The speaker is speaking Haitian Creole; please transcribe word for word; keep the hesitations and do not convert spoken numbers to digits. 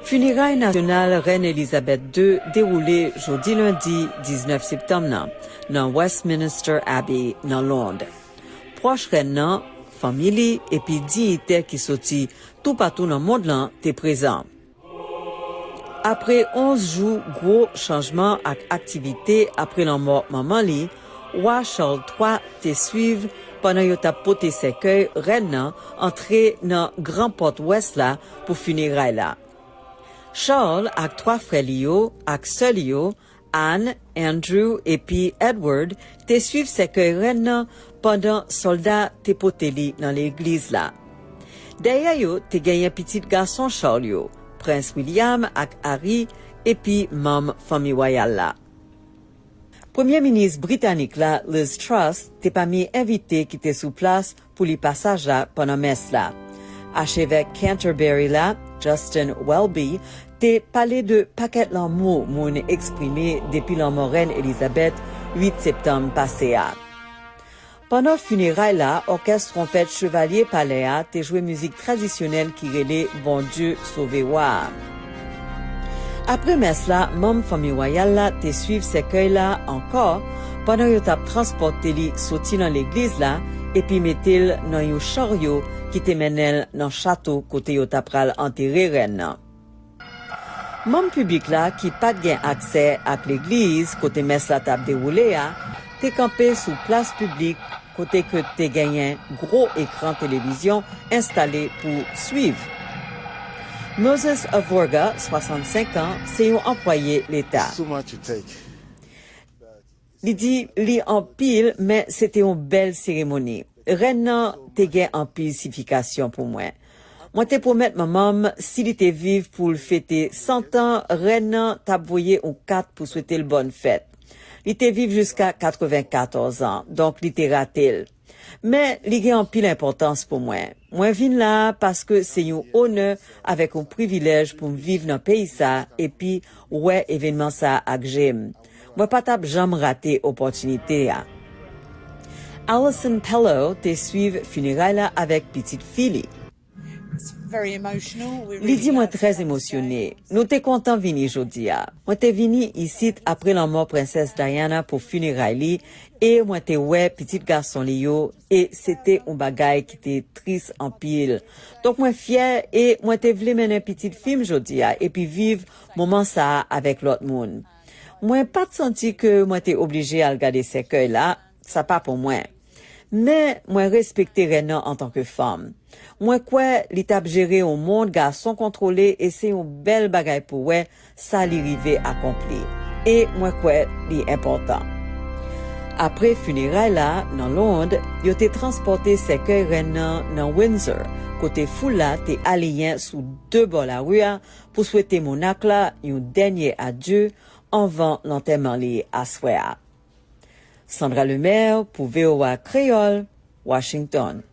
Fineray nasyonal Rèn Elizabeth de dewoule jodi lendi diznèf septanm nan, nan Westminster Abbey, nan Lond. Pwòch rèn nan, fanmi li epi diyitè ki soti toupatou nan mond lan te prezan. Apre onz jou gwo chanjman ak aktivite apre lanmò manman li, Wa Charles twa te swiv pandan yo t ap pote sèkèy rèn nan antre nan gran pòt wès la pou fineray la. Charles ak twa frè li yo ak sè li yo, Anne, Andrew epi Edward, te swiv sèkèy rèn nan pandan sòlda te pote li nan legliz la. Dèyè yo te genyen pitit gason Charles yo, Prens William ak Harry, epi manm fanmi wayal la. Premye minis britanik la, Liz Truss, te pami envite ki te sou plas pou li pasaj la pandan mès la. Achevèk Canterbury la, Justin Welby, te pale de pakèt lanmou moun eksprime depi lanmò Rèn Elizabeth uit septanm pase a. Pandan fineray la, òkès twonpèt chevalye palè a te jwe mizik tradisyonèl ki rele Bondye sove wa a. Apre mès la, manm fanmi wayal la te swiv sèkèy la ankò pandan yo t ap transpòte li soti nan legliz la epi mete l nan yon charyo ki te mennen l nan chato kote yo ta pral antere rèn nan. Manm piblik la ki pa t gen aksè ak legliz kote mès la t ap dewoule a te kanpe sou plas piblik kote ke te genyen gwo ekran televizyon enstale pou swiv. Moses Avorga, swasannsenk an, se yon anplwaye leta. Li di li anpil, men se te yon bèl seremoni. Rèn nan te gen anpil siyifikasyon pou mwen. Mwen te pwomèt manman m, si li te viv pou l fete san tan, rèn nan t ap voye yon kat pou swete l bòn fèt. Li te viv jiska katrevenkatòz an, donk li te rate l. Men, li gen anpil enpòtans pou mwen. Mwen vin la a paske se yon onè avèk yon privilèj pou m viv nan peyi sa a epi wè evènman sa a ak je m. Mwen pa t ap janm rate opòtinite a. Alison Pellow te swiv fineray la avèk pitit fi li. Li di mwen trè emosyone. Nou te kontan vini jodi a. Mwen te vini isit apre lanmò Prensès Diana pou fineray li, e mwen te wè pitit gason li yo, e se te yon bagay ki te tris anpil. Donk mwen fyè, e mwen te vle mennen pitit fi m jodi a, epi viv moman sa a avèk lòt moun. Mwen pa t santi ke mwen te oblije al gade sèkèy la, sa pa pou mwen. Men, mwen respekte rèn nan antanke fanm. Mwen kwè li t ap jere yon mond gason kontwole e se yon bèl bagay pou wè sa li rive akonpli. E mwen kwè li enpòtan. Apre fineray la, nan Lond, yo te transpòte sèkèy rèn nan nan Windsor, kote foul la te aliyen sou de bò lari a pou swete monak la yon dènye adye anvan lantèman li aswè a. Sandra Lemaire pou V O A Kreyòl, Washington.